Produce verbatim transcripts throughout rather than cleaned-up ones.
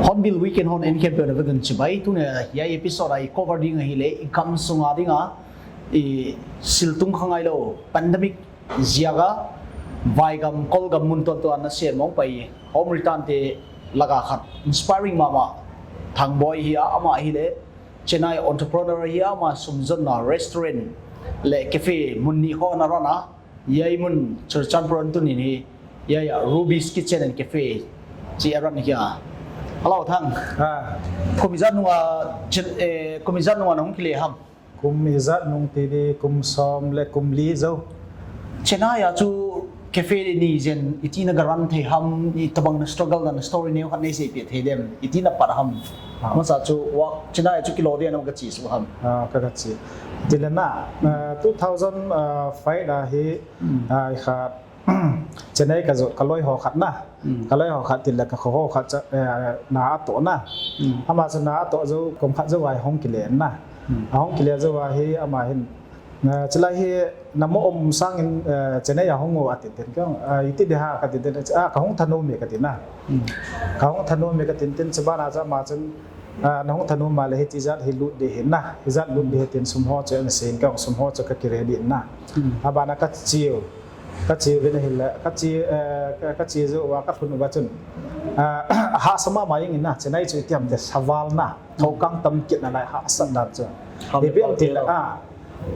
Hornbill Weekend hon en khen peh na vegan chibai tuni a episode a i cover ding ahile i gam sunga dinga i siltung khangai lo pandemic ziaga vaigam kolgam mun tonto ana se mong pai home return te laga khat inspiring mama Thangboi hi a ama hile Chennai entrepreneur hi ama sumjonna restaurant le cafe mun ni ho na rona Yai mun Churachandpur an tunin hi, yai a Ruby's Kitchen and Cafe chi a ran hi a. Hello, Thang. Ah. Kum ijat nunga, chen, eh, kum ijat nunga nahung kile ham? Kum ijat nung ti di, kum som le kum li jo. Chennai a chu cafe ni jen iti na garan thei ham, itobang na struggle na, na story neo khat nei sei pia thei dem, iti na pat ham. Ah. Masa chu wa, Chennai a chu kilo dia na ka chi su ham. Ah, ka ka chi. Tile na, eh, two thousand five la hi, Hmm. Ah, khat, Chennai ka jot, ka loi ho khat na. Hmm. Ka loi ho khat tile ka kho ho khat cha, eh, na a to na. Hmm. Ama chu na a to jo, kom khat jo vai hung kile na. Hmm. A hung kile jo vai hi ama hin. Eh, chulai hi na mo um sangin, eh, Chennai a hung u a tin tin kong, eh, iti de ha ka tin tin, ah, ka hung thanu me ka tin na. Hmm. Ka hung thanu me ka tin tin, chubana cha ama chun, ah, na hung thanu ma le hi ti jat hi lut de hi na. Hi jat lut de hi tin sum ho chu na sein kong sum ho chu ka kire di na. Hmm. Abana ka chiu. Ka chiu vin ahile, ka chi, eh, ka, ka chi jo wa ka thun uva chun. Ah, ha sama ma ing na, Chennai chu itiam te saval na, thokang tam kit na lai ha sa dan chu. Ham ipi am ti le, ah,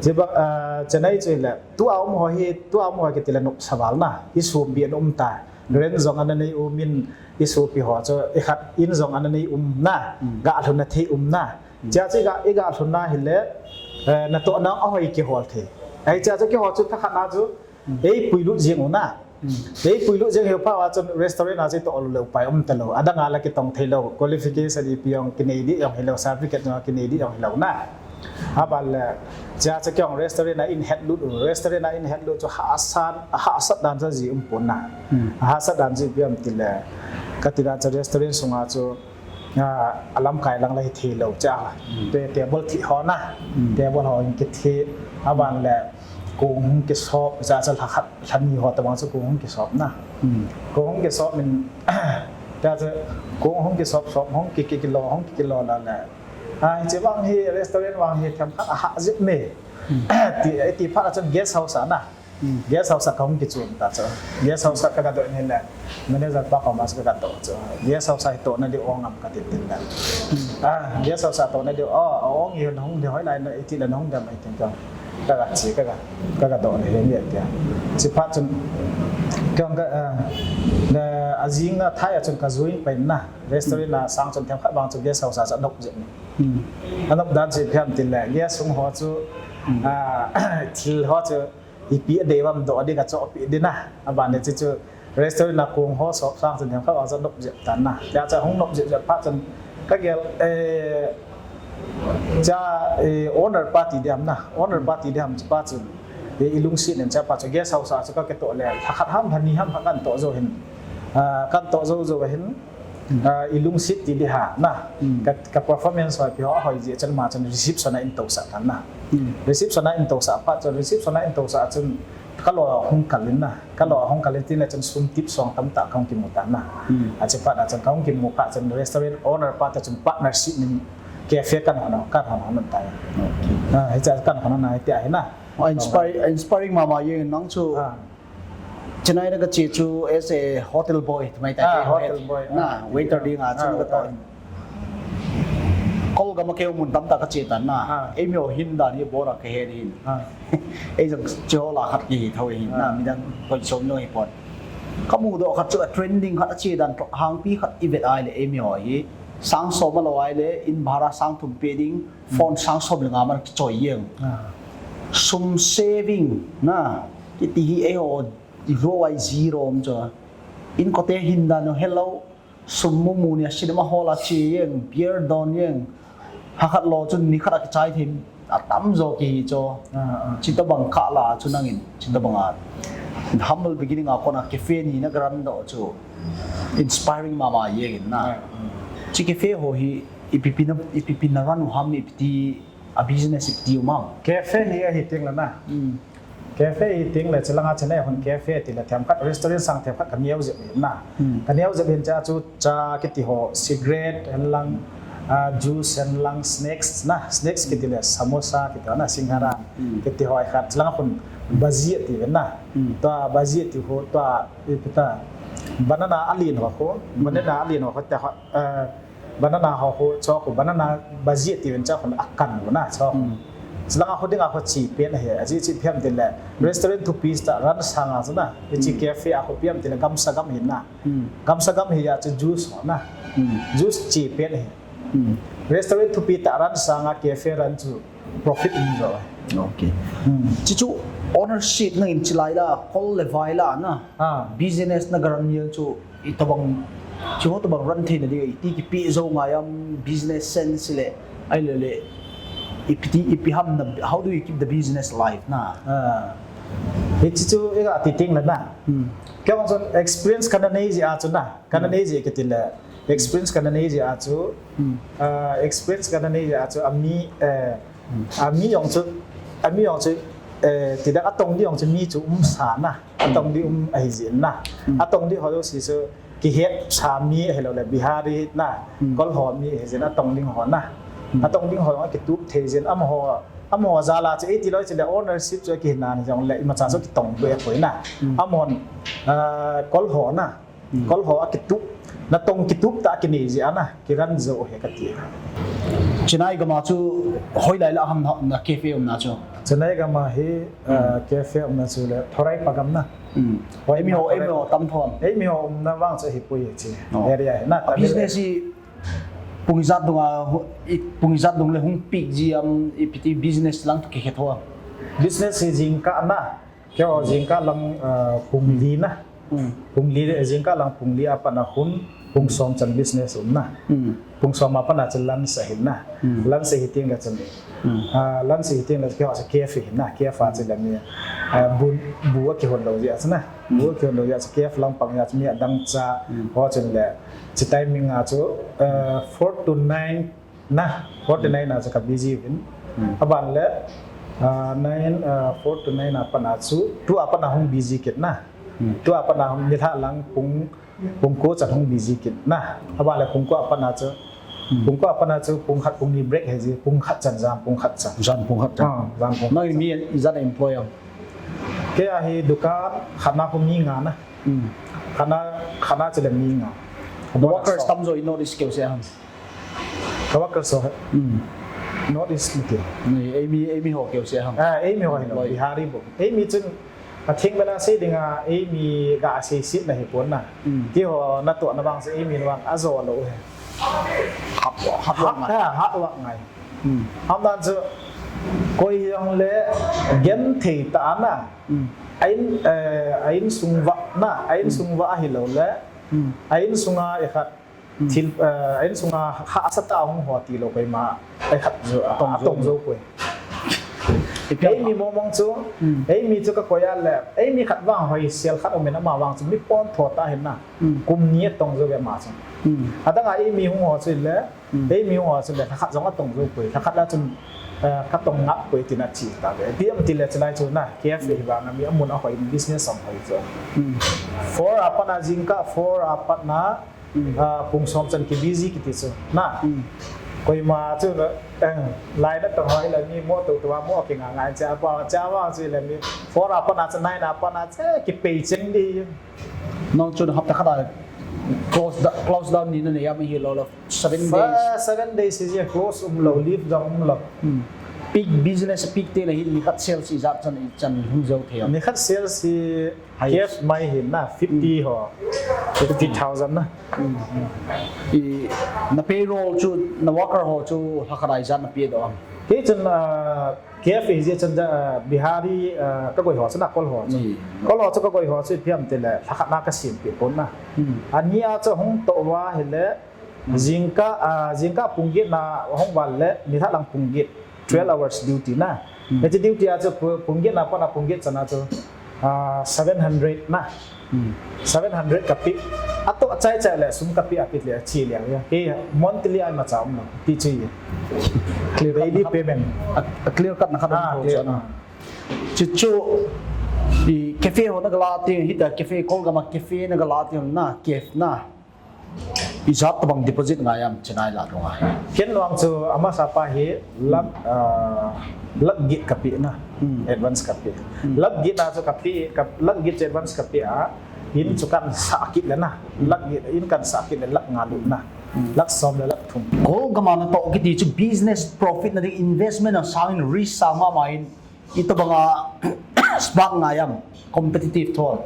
chi ba, ah, Chennai chu le, tu a um ho hi, tu a um ho ki ti le nuk saval na, hi sum bi an um ta. Ren jong ana nei um in, hi su pi ho chu, i khat in jong ana nei um na, Hmm. ga lhun na thei um na. Hmm. Chia chi ga, i ga lhun na hile, eh, na to na a hoi ki hol thei. Ai chia chu ki hol chu ka khat na chu, Ei puilut jeng u na. Hmm. Ei puilut jeng u pa wa chun restaurant a chi to ol le upai um ta lo. Adang a la kitong thei lo. Qualification ipi jong kinei di jong hi lo, certificate jong kinei di jong hi lo na. Abal le, cha cha kyong restaurant a in het lut u. Restaurant a in het lut chu hahsa, hahsa dan cha ji um pon na. Hmm. Hahsa dan ji ipi am ti le. Ka ti dan cha restaurant sunga chu Ah, a lamkai lang la hi thei lo cha. Hmm. Te table thi ho na. Hmm. Table ho in kithi. Aban le kong hung kisop cha cha la khat la ni ho tabang cha kong hung kisop na. Hmm. Kong hung kisop min cha cha kong hung kisop sop hung ki ki kilo hung ki kilo la le. Ah, chi bang hi restaurant bang hi tham khat a ha jip me. Hmm. Ti ti pha cha guest house a na. Hmm. Guest house a ka hung kichun ta chu. Guest house a ka ga do in le. Manager pa ko mas ka ga do chu. Guest house a hi to na di ong am ka ti tin le. Hmm. Ah, guest house a to na di, oh, ong hi hung di hoi lai na iti le hung da mai tin ka. Ka ga chi ka ga, ka ga do le he ni tia. Chi pha chun. Kyong ka, ah, na a jing na thai a chun ka join pai na. Restaurant na sang chun them khat bang chu guest house a cha dok je ni. Hmm. Anop dan chi phiam tin le. Guest hung ho chu, hmm, ah, thil ho chu Ipi a dei vam do di ka cho pi di na. A ban le chi chu restaurant a kong ho sop sang chun hem kha wa cho nop jep tan na. Cha cha hung nop jep jep pha chun ka gel, eh, cha, eh, owner party di ham na. Owner party di ham chi pa chun. Eh, i lungsit nen cha pa chu guest house a chu ka ke to le. Kha khat ham, kha ni ham, kha kan to jo hin. Ah, kan to jo jo hin. Hmm. Ah, i lungsit ti di ha, na. Hmm. Ka, ka performance hoi pi ho, hoi ji chan ma chan reception a in to sa tan na. Hmm. Reception a in to sa pa chan reception a in to sa chan ka lo hung kal in na. Ka lo hung kal in tin le chan sum tip song tam ta ka hung kimu tan na. Hmm. A chi pa da chan ka hung kimu pa chan restaurant owner pa ta chan partnership nin cafe kan hon, kan hon hon ta. Okay. Ah, hi cha kan hon na hi ti a hi na. Oh, inspire-, inspiring mama ye nang chu. Ah. Chennai na ka che chu as a hotel boy, tu mai ta. Ah, ke hotel boy. Na, ah, waiter ding a chu ah, na ka to. Ah. Kol ga ma ke mun tam ta ka che tan na. Ah. Ei mi ho hin dan hi bora ka he hin. Ah. Ei jong che ho la khat ki hi tho hin na, ah, mi dan ko som no hi pon. Ka mu do khat chu a trending khat a che dan to hang pi khat i vet ai le ei mi ho hi. Sang som a lo ai le in bhara sang thum pe ding. Phone sang som le nga man kichoi jeng. Ah. Sum saving na kiti hi eiho i lo ai zero om chu. In kote hin dan u hello. Sum mu mu ni a cinema hall a che jeng, beer don jeng. Hakhat lo chun ni khat a kichai thei atam jo kihi chu. Ah, ah. Chita bang kah la chu nangin, chita bang a. Humble beginning a kona cafe ni na grant do chu. Inspiring mama jeng in na. Ah, ah. Chi cafe ho hi ipi pi na, ipi pi na run u ham, ipi ti a business ipi ti u mam. Cafe hi ahi teng le na. Mm. Cafe hi teng le, chulanga chane hun cafe ti le themkhat restaurant sang themkhat ka neo jep hin na. Hmm. Ka neo jep hin cha chu cha kiti ho, cigarette hen lang, ah, juice hen lang, snacks na, snacks kiti le samosa kiti ho na, singhara Hmm. kiti ho ai khat, chulanga hun bhaji ti ve na. Hmm. Tua bhaji ti ho, tua ipi ta banana alin ho ho, Hmm. banana alin ho ho ta ho, ah, banana ho ho, cho ho, banana bhaji ti ven cha ho akan lo na, cho ho. Hmm. Chulanga ho dinga ho chi pen ahi, aji chi phiam ti le, restaurant thupi ta run sanga chu na, ichi Hmm. cafe a ho phiam ti le gamsa gam hin na. Hmm. Gamsa gam hi a chu juice ho na. Hmm. Juice chi pen ahi. Hmm. Restaurant thupi ta run sanga cafe run chu profit um jo. Okay. Hmm. Chi chu ownership nangin chi lai la, kol le vai la na. Ah. Business na garan yel chu i tabang, chi ho tabang run thei na di, i ti kipi jo ngai am business sense le, ai le le, i pi ti, i pi ham na, how do you keep the business alive na? Ah. Hi chi chu i ga ti ting le na. Hmm. Kei hong chun experience ka na nei ji a chu na, ka na Hmm. nei ji kiti le, experience ka na nei ji a chu, Hmm. ah, experience ka na nei ji a chu, a mi, eh, Hmm. a mi jong chu, a mi jong chu, eh, ti da a tong di jong chu mi chu um sa na, a tong di um ahi ji na, Hmm. a tong di ho lo si chu, kihet sa mi ahi lo le Bihari na, Hmm. kol ho mi ahi ji na, a tong ding ho na, Hmm. a tong ding ho jong a kitup thei ji na, amaho, amaho jal a chu, ei ti lo chu le ownership chu a kihin na ni jong le, i ma cha chu kitong be a koi na, Hmm. amaho, ah, kol ho na, Hmm. Kol ho a kitup, na tong kitup ta a kinei ji a na, kiran jo he ka ti. Chennai gam a chu hoilai la ham na, na cafe um na chu. Chennai gam a hi, Hmm. ah, cafe um na chu le, Thorai pa gam na. Hmm. Hoi Ei mi ma ho, ei mi Thorai ho pa. Tam thon. Ei mi ho um na vang chu hi pui chi. Oh. Area hi na, A Tamil business hi pung ijat dung a, hu-, i pung ijat dung le hung peak ji am, ipi ti business lang tu ke khe tho. Business hi jingkah na. Kei ho jingkah lang, ah, pung li na. Hmm. Pung li, jingkah lang pung li a pat na hun, pung som chan business um na. Hmm. Pung som a pat na chu lunch ahi na. Hmm. Lunch ahi teng le chun. Hmm. Ah, lunch ahi teng le kei ho chu cafe hi na. Cafe a chu le mi, ah, bu, bu a kihon lo ji a chu na. Hmm. Bu a kihon lo ji a chu cafe lang pang a chu mi adang cha. Hmm. Ho chun le, chi timing a chu, ah, four to nine Na, four to nine a chu ka busy uvin. Hmm. Aban le, ah, nine, ah, four to nine a pat na chu, tua pat na hung busy kit na. Hmm. Tua pat na hung nilhah lang pung, pung ko chan hung busy kit na. Aban le pung ko a pat na chu, Hmm. pung ko a pat na chu pung khat pung ni break ahi ji, pung khat chan jan, pung khat chan. Jan pung khat chan. Ah, jan pung khat chan. Nang mi ijat employ am? Kei a hi dukan khat na khu mi nga na. Hmm. Khat na, khat na chu le mi nga. Workers tam jo i notice keu se ham? Ka workers ho. Hmm. North East mite. Ni, ei mi, ei mi ho keu se ham? Ah, ei mi ho hi lo, Loi. Bihari bou. Ei mi chun, a thing bena sei dinga, ei mi ga sei sit na hi pon na. Hmm. Ti ho na to na bang se ei mi na bang a jo lo he. Hap, hap, Hap, ngai. Ha, hap, hap ngai. Hmm. Ham dan chu, koi hiang le gen thei ta na. Hmm. A in, eh, a in sung va na, a in Hmm. sung va ahi lo le. Hmm. A in sunga i khat Hmm. Thil, eh, a in sunga ha asa ta hung ho ti lo koima, ei khat jo, a Tong jo. tong jo koi. Ipi Ei mi mong mong chu, Hmm. ei mi chu ka koi a le, ei mi khat vang hoi sel khat omin ama vang chu mi pon tho ta hin na. Hmm. Kum ni a tong jo ve ma chu. Hmm. Adang a ei mi hung ho chu le, Hmm. ei mi hung ho chu le, khat jong a tong jo koi, khat la chun, eh, ka tong ngap koi ti na chi ta ve. Pi am ti le chu lai chu na, K F A Hmm. vang a mi amun a hoi business am hoi chu. Hmm. Four a pat na jingkah, four a pat na, Hmm. Ah, pung som chan ki busy kiti chu. Na. Hmm. Koima chu na, eh, lai na tong hoi la mi mo to to mo ki nga nga cha pa cha wa chu le mi. Four a pat na cha nine a pat na cha ki pei cheng di. Nang chu hapta khat a close da-, close down ni na ne ya mi hi lo lo seven days. Fa-, seven days is a close um lo, leave down um lo. Hmm. Peak business peak te le hi ni khat sales ijat chan, ijat chan hung jo thei. Ni khat sales hi High. K F mai hin na, fifty Hmm. ho. Fifty thousand na. Hmm. I, na payroll chu, na worker ho chu, lha khat a ijat na pay doh am? Kei chun, ah, Cafe hi jeh chun, ah, Bihari, ah, ka koi ho chu na, Kol ho chu. Hmm. Kol ho chu ka koi ho chu ipi ham tile, lhakhat na ka sempeh pon na. Hmm. Ani a chu hung toh uva ahile, hmm, jingkah, ah, jingkah pung get na hung val le, nilhah lang pung get, twelve, hmm, hours duty na. Hmm. Hiche duty a chu pu-, pung get na pat a pung get chan a chu, ah, seven hundred na. Hmm. Seven hundred ka pe. Atoh chai chai le sum ka pe a kit le a chi liang ya. Kei monthly a imacha um lou. Ti chu ye. Clear cut daily na khat. Payment. A, a clear cut na khat. Ah, um clear. Chu chu i cafe ho na ka la ti, hita cafe Kolgam a cafe na ka la ti na, cafe na. Ijat tabang deposit ngai am Chennai la dunga? Ken vang chu amasa pa hi lakh, hmm, ah, lakh get ka pe na. Hmm. Advance ka pe. Hmm. Lakh get na chu ka pe, ka, lakh get chu advance ka pe a. In, hmm, chu kan sah kit le na. Hmm. Lakh get, in kan sah kit le lakh nga lut na. Hmm. Lakh som le lakh thum. Kolgam a natoh kiti chu business profit na ding, investment a sangin risk sang mama in. Itobanga spark ngai am, competitive thon.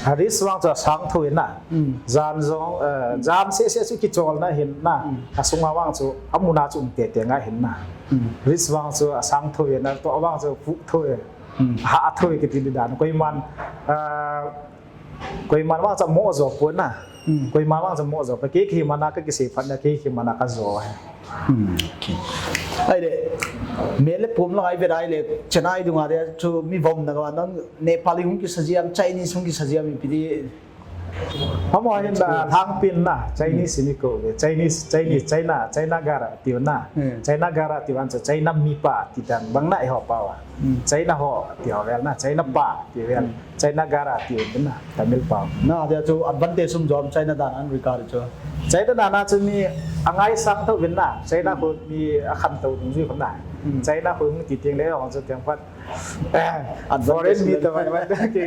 A risk vang chu asang thou in na. Mm. Jan jong, eh, jam seh seh chu kicholna hin na. Mm. Asunga vang chu amun a chu um tete ngai hin na. Mm. Risk vang chu asang thou in na, toh vang chu phuh thou in. Mm. Ha thou in kiti di dan. Koiman, eh, Koiman vang chu mo jo pon na. Hmm. Koiman vang chu mo jo pon. Kei, kei mana ka kisei phat na, kei, kei mana ka jo. Hmm. Okay. Ahile, mel le pum lang a ivet ahile, Chennai dunga dia chu mi vom na ka, nang Nepali hung kisa jiam, Chinese hung kisa jiam, ipi di. Amaho hin da lhangpin na, Chinese, hmm, ni ko ve. Chinese, Chinese, hmm, China, China gara tiu na. Hmm. China gara tiu an chu China mipa ti dan bang na eiho pao a. Hmm. China ho tiu vel na, China pa tiu vel. Hmm. China gara tiu na. Tamil pao. Na, dia chu advantage sum jom China dan an regard chu. China dan a chu mi angaisang thou vin na. China, hmm, khu mi akhantou dungjuiya khu na. Hmm. China khu hung ti teng le hung chu teng phat. Eh, advantage foreign mi le. Tobang, tobang ki,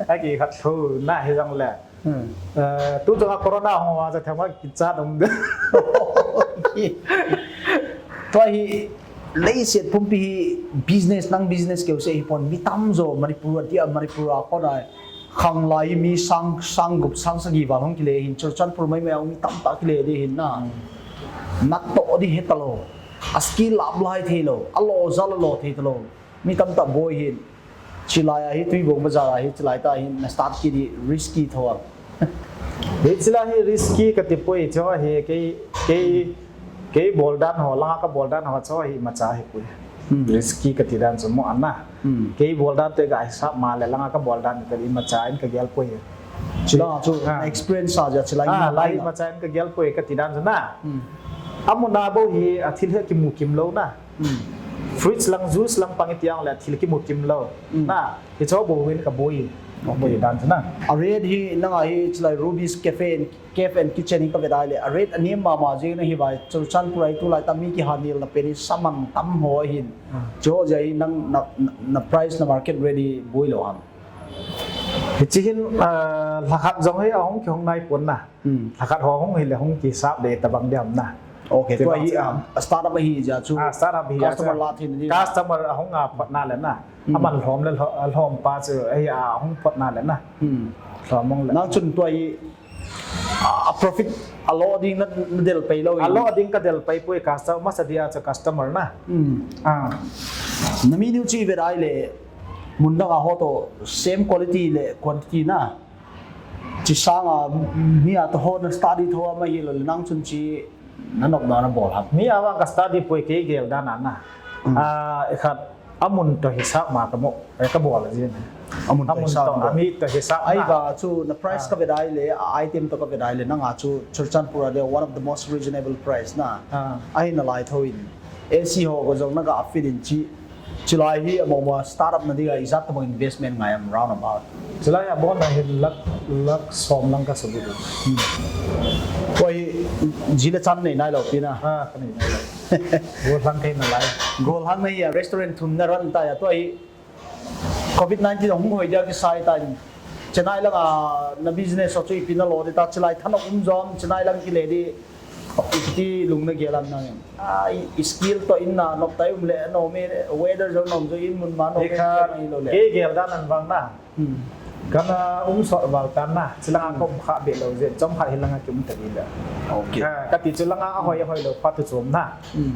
akikhat thou na hijongle. Hmm. Eh, tu chunga corona hung vang chu themkhat kichat um de. Tua hi leiset pumpi hi business, nang business keu se hi pon, mi tamjo Manipur a dia, Manipur a kon a khanglai mi sang, sang gup, sang sagi val hung kile hin, Churachandpur mai mai a mi tamtah kile di hin na. Hmm. Natoh di hetalou. A skill apply theilou. Alo jal alo thei talou. Mi tamtah boi hin. Chilai a hi Tuibong bazar a hi, chilai tah hin na start kit di risky thou a. Hichilai hi risky kati poi, chu hi kei, kei, kei bol dan ho, langa ka bol dan ho, chu hi imacha hi poi. Hmm. Risky kati dan chu mo ana. Hmm. Kei bol dan te ka hisap ma le, langa ka bol dan te imacha in ka gel poi. Chilai chu, ah, experience a ja chilai. Ah, lai imacha in ka gel poi kati dan chu na. Hmm. Amun a bou hi athil hi kimu kimlou na. Hmm. Fridge lang, juice lang pang iti ang le thil kimu kimlou. Hmm. Na, hicho bou hin ka boi. Okay. Boi dan chu na. A rate hi nanga hi chilai Ruby's Cafe and, Cafe and Kitchen hi ka vet ahile. A rate anem mama jing na hi vai. Churachandpur a hi tulai tah mi kihanel na pen hi samang tam ho hin. Hmm. Chu jeh a hi nang na, na, na price na market rate hi boi lou ham. Hichi hin, ah, lhakhat jong hi ahung kihong nai pon na. Hmm. Lhakhat ho hung hile hung kisap de tabang diam na. Okay, tua hi, ah, startup ahi jeh chu. Ah, startup ahi jeh chu. Customer la thei na di. Customer ahung a phot na le na. Hmm. Aman lhom le lho-, lhom pa chu ahi a hung phot na le na. Hmm. Lhom mong le. Nang chun tua hi, ah, profit alo ding na, na del pai lou in. Alo ding ka del pai poi customer, masa dia chu customer na. Hmm. Ah. Na menu chu ivet ahile, mun dang a ho to same quality le quantity na. Chi sanga mi a to ho na study thou a ma hi lou le nang chun chi na nop na na bol ham. Mi a vang ka study poi kei gel dan a na. Hmm. Ah, ikhat amun to hisap ma ka mo, eh, ka bol jin. Amun to hisap to, ma. Ami to hisap na. Ahivang chu na price, ah, ka vet ahile, a item to ka vet ahile, nanga chu Churachandpur a dia one of the most reasonable price na. Ah. Ahi nalai thou in. A C ho ko jong na ka fit in chi. Chilai hi amo mo startup na dinga ijat tabang investment ngai am round about. Chilai abon a hin lakh, lakh som lang ka subu. Hmm. Koi ji le chan nei nai lou pi na. Ah, ka nei nai lou. Gollhang kei nalai. Gollhang na hi a restaurant thum na run ta ya, tua hi covid nineteen hung hoi dia kisai ta in. Chennai langa na business ho chu ipi na lo di ta, chilai thanop um jom, Chennai lang kile di. Iti lung na gel am nang em? Ah, i, i skill to in na nop tai um le, no me weather jong nom jo in mun ma no me kei gel dan an vang na. Hmm. Kana um sot val tan na, chilanga ka um kha be lou jeh, chomkhat hilanga ki um ta di le. Okay. Eh, kati chilanga ahoi, ahoi lou pa tu chom na. Hmm.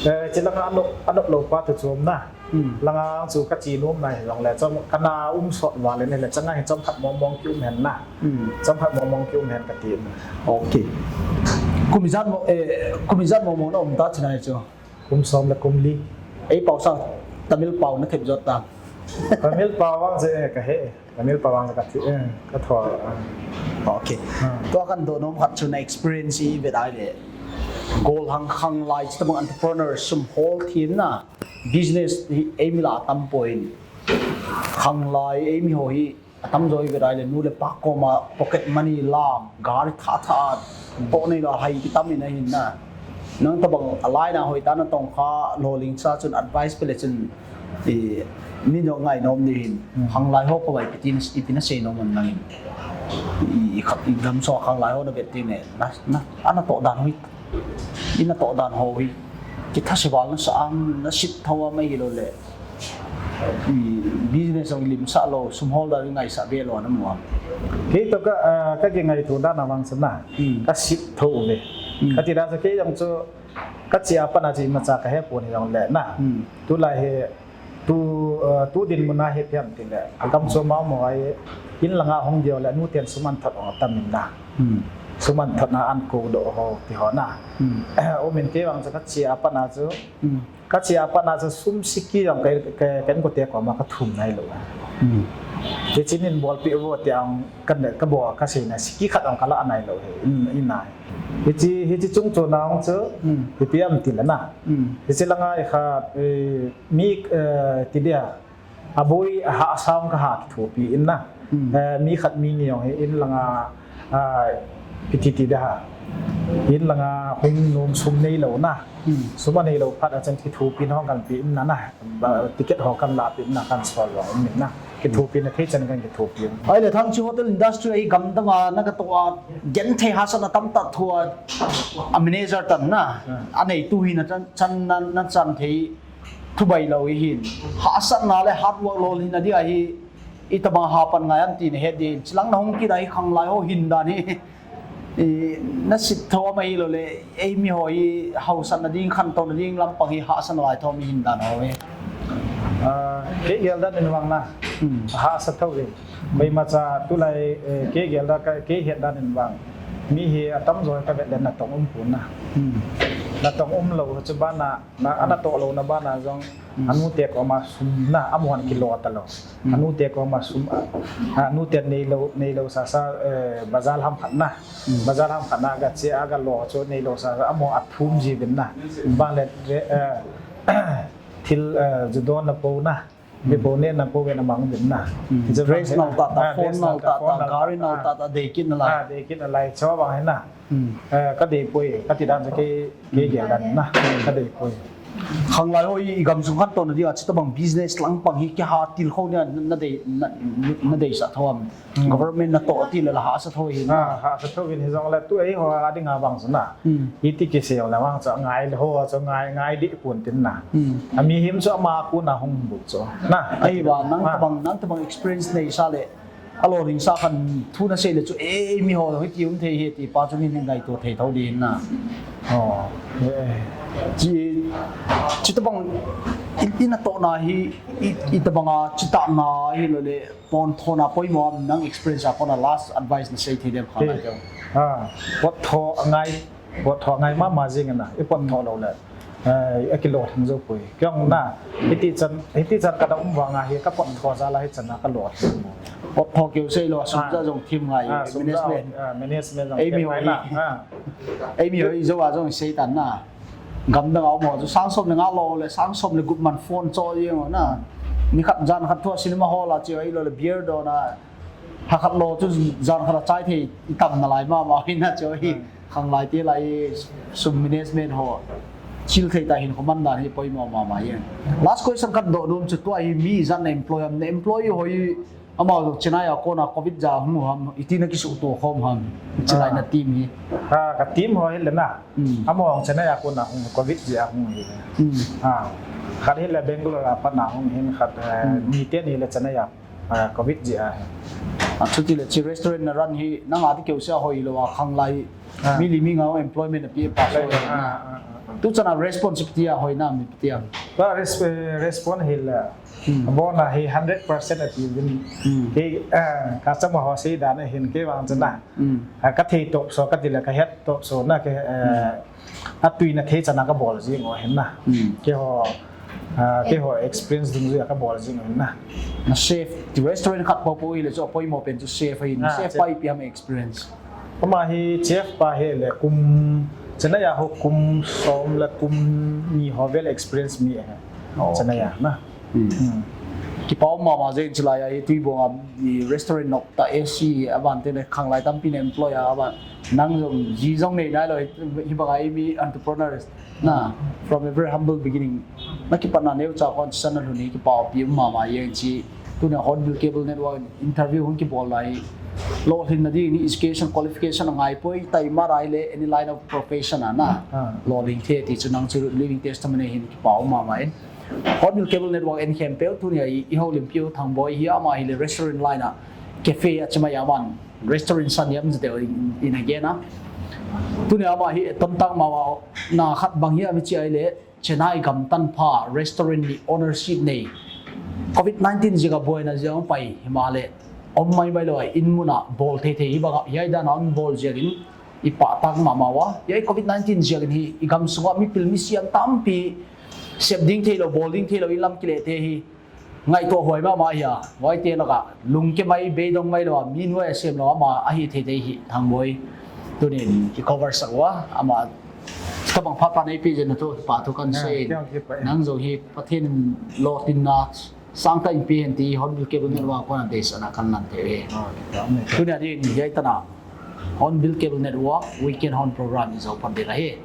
Eh, chilanga anop, anop lou pa tu chom na. Hmm. Langa chu ka chi nom na hi long le, chom kana um sot val le, le changa hi chomkhat mong mong ki um hen na. Hmm. Chomkhat mong mong ki um hen kati na. Okay. Kum ijat mo, eh, kum ijat mong mong na um ta china chu. Kum som le kum li. Ei pau sang, Tamil pau na thep jot ta. Tamil pau vang je, eh, ka he. Tamil pau vang je ka thi, eh, ka tho, ah. Okay. Ah. Tua kan do nom khat chu na experience i ve dai le. Gollhang khanglai chu tamang entrepreneur sum hol thim na. Business hi ei mi la tam point. Khanglai ei mi ho hi Atam jo i ve dai le nu le pa koma pocket money la, gari tha tha, to nei la hai ki tam in ahin na. Nang tabang a lai na hoi ta na tong kha lo ling sa chun advice pe le chun i mi no ngai nom ni hin. Hmm. Khanglai ho ko vai pitin i pina sei nom nang in. I, i, i gam so khanglai ho na bet ti ne. Na, na, ana to dan hoi. Ina to dan ho hi. Ki tha se val na sa ang, na sit thawa mai hi lo le. I business ong lim sa lo, sum hol da ngai sa be lo na mo. Kei to ka, ah, ka ki ngai tu da na vang sa na. Hmm. Ka sit tho le. Hmm. Ka ti da sa kei jong chu ka chia pa na chi ma cha ka he pu ni jong le na. Hmm. Tu lai he tu, ah, tu din mu na he pian ti le. A gam chu ma mo ai in langa hong dio le nu ten suman thot ong tam in na. Hmm. Suman thot na an ko do ho ti ho na. Hmm. O min kei vang chu ka chia pa na chu. Hmm. Ka chia pat na chu sum siki jong ka, ka, ka inkote koma ka thum nai lou. Hmm. Hiche nin bolpi vo ti ang kan ka bo ka sei na siki khat jong ka la nai lou hi. In, in nai. Hiche, hiche chung chu na ong chu. Hmm. Ipi ham ti le na. Hmm. Hiche langa i kha, eh, mi, eh, ti dia. Aboi a hahsa ka ha kithopi in na. Hmm. Eh, mi khat mi ni jong hi in langa, ah, ipi ti ti da ha. In langa hung nom sum nei lou na. Hmm. Sum a nei lou phat a chan kithopi na hung kan pi in na na. Ba, ticket ho kan la pi in na kan sol jong um in na. Kithopi na thei chan kan kithopi. Ai le thang chu hotel industry a hi gamdang a na ka to a genthei hahsatna tamtah thoa a manager tan na. Hmm. A neitu hi na chan, chan na, na chan thei Thubai lou hi hin. Hahsatna le hard work lou hin a dia hi. Itobang hapan ngai am ti na het din. Chilang na hung kit a hi khanglai ho hin dan hi. I, na sit tho am ahi lou le. Ei mi ho hi hausatna ding khantouna ding lampang hi hahsatna lai tho mi hin dan ho hi. Ah, kei gel dan in vang na. Hmm. Hahsa tho ve. Koima cha tulai, eh, kei gel dan ka, kei het dan in vang. Mi hi atam jo ka vet le natong um pon na. Hmm. Natong um lou chu bana Na, ana toh louna bana jong, mm, anute koma sum na, amun kilo talou. Mm. Anute koma sum, a, anute neilou, neilou sasa, eh, bazar ham khat na. Mm. Bazar ham khat na ga che, aga lo chu neilou sasa, amun athum ji bin na. Mm. Bang le, re, eh, thil, eh, ju don na po na. Hmm. Bebo ne na ko ve na mang din na. Hmm. Dress nau tata, ah, phone nau tata, gari nau tata, dei kit na lai. Ah, dei kit na lai, chua bang hi na. Hmm. Eh, ka dei poi, ka ti dan sa ke, ke gel dan na. Hmm. Ka dei poi. Khanglai ho i gam sung khantouna dia, chutobang business lang pang hi kiha til kho nia, na dei, na, na dei sa tho am. Hmm. Government na toh ti le la hahsa tho hin. Ah, hahsa tho hin hi jong le tu ei ho a ding a bang chu na. Hmm. Iti kisei le bang chu ngai le ho chu ngai, ngai di pon tin na. Hmm. A mi him chu ama ku na hung bu chu. Na. Ei ba nang, ah, tabang, nang tabang experience nei sa le. A lo ring sa khan thu na sei le chu ei mi ho hi ti um thei hi ti pa chu min hin ngai to thei tho di na. Oh. Eh. Chi, chi tabang i, i na toh na hi, i, i tabang a chi ta na hi lo le. Pon thona poimo am nang experience a kona last advice na sei thei dem kha lai teu. Ha, pot tho ngai, pot tho ngai mama jing na, i pot tho lou le. Eh, a kilo thang jo poi. Kyong na, hiti chan, hiti chan ka da um vang a hi ka pot tho jal a hi chan na ka lo. Pot tho keu sei lou, sum ja jong thim ngai, ah, sum ja, management. Ah, management jong ei mi ho hi. Ah. Ei mi ho hi jo a jong sei tan na. Gamdang a um ho chu sang som le nga lo le sang som le gup man phone cho jeng ho na. Ni khat jan khat thua cinema hall a che ho i lo le beer do na. Ha khat lo chu jan khat a chai thei tam na lai mama hi na che ho hi. Hmm. Khanglai te lai sum management ho. Chil thei ta hin khoman dan hi poimo mama hi. Last question khat do nom chu tua hi mi jan na employ am na employee ho hi Amau jong Chennai a kona covid ja hung u ham, iti na kisuhto khom ham, Chennai na team hi. Ha, ka team ho hi le na. Hmm. Amau jong Chennai a kona hung covid ja hung hi. Hmm. Ha. Khat hi le Bangalore a pat na hung hin khat, eh, hmm, mi te ni le Chennai a. Ah, covid jeh a. Ah, chuti le chi restaurant na run hi nang a ti keu sia hoi lo a khang lai. Ah. Mi li mi nga employment a pi pa so. Ah, ah, ah, ah. Tu chana responsibility a hoi na mi pi ti am. Ba res-, eh, respond hi la. Hmm. Bona hi hundred percent a pi din. Hmm. Ke, ah, ka chama ho sei dan a hin ke wang chana. Hmm. Ah, ka thei top so ka ti le ka het top so na ke, eh, hmm. A tui na thei chana ka bol jing o hin na. Hmm. Ke ho, ah, ke ho experience dung jia ka bol jing o hin na. Na chef, ti restaurant khat po po hi le chu poimo pen chu chef hi. Na ah, chef pa ipi ham experience. Ama hi chef pa hi le kum, chana ya ho kum som le kum ni ho vel experience mi e. Oh, chana ya na. Hmm. Hmm. Kipa um mama jeng chilai a hi tui bong a restaurant nok ta A C a ban te ne khang lai tampi ne employ a ban nang jong ji jong nei nai lo hi bang a mi entrepreneurs na from a very humble beginning na kipa na neu cha kon san na lhuni kipa pi um mama jeng chi tu na Hornbill Cable Network interview hun kibol lai lo hin na di ni education qualification ngai poi tai ma rai le any line of profession a na lo ling the ti chu nang chu living testimony hin kipa um mama in. Hornbill Cable Network en khempeu tunia i, i houlimpiu Thangboi hi ama hi le restaurant line a cafe a chima ya man restaurant san yam jete in, in again a. Tunia ama hi tontang ma wa na khat bang hi ami chi ai le Chennai gam tan pha restaurant ni ownership nei. Covid nineteen jika boina jia pai hi ma le om mai mai lo in muna bol thei thei hi banga hi ai dan a on bol jia in i pa tak ma ma wa. Hi ai covid nineteen jia in hi i gam sunga mi pil mi siam tampi sep ding thei lo, bol ding thei lo, i lam kile te hi. Ngai to hoi ma ma hi a, hoi te laka, lung ke mai, beidong mai lo, mi nuai a sem lo, ama a hi thei thei hi, Thangboi. Tunin, i cover sak wa, ama, ka bang pha pa nei pi jen na tu, pa tu kan sei. Nang jong hi, Pathen lo tin na, sang ta in pi hen ti, Hornbill Cable Network ko na de sa na kan lan te he. Tunia din, hi ai ta na, Hornbill Cable Network, Weekend Horn Program, i zo pan de la he.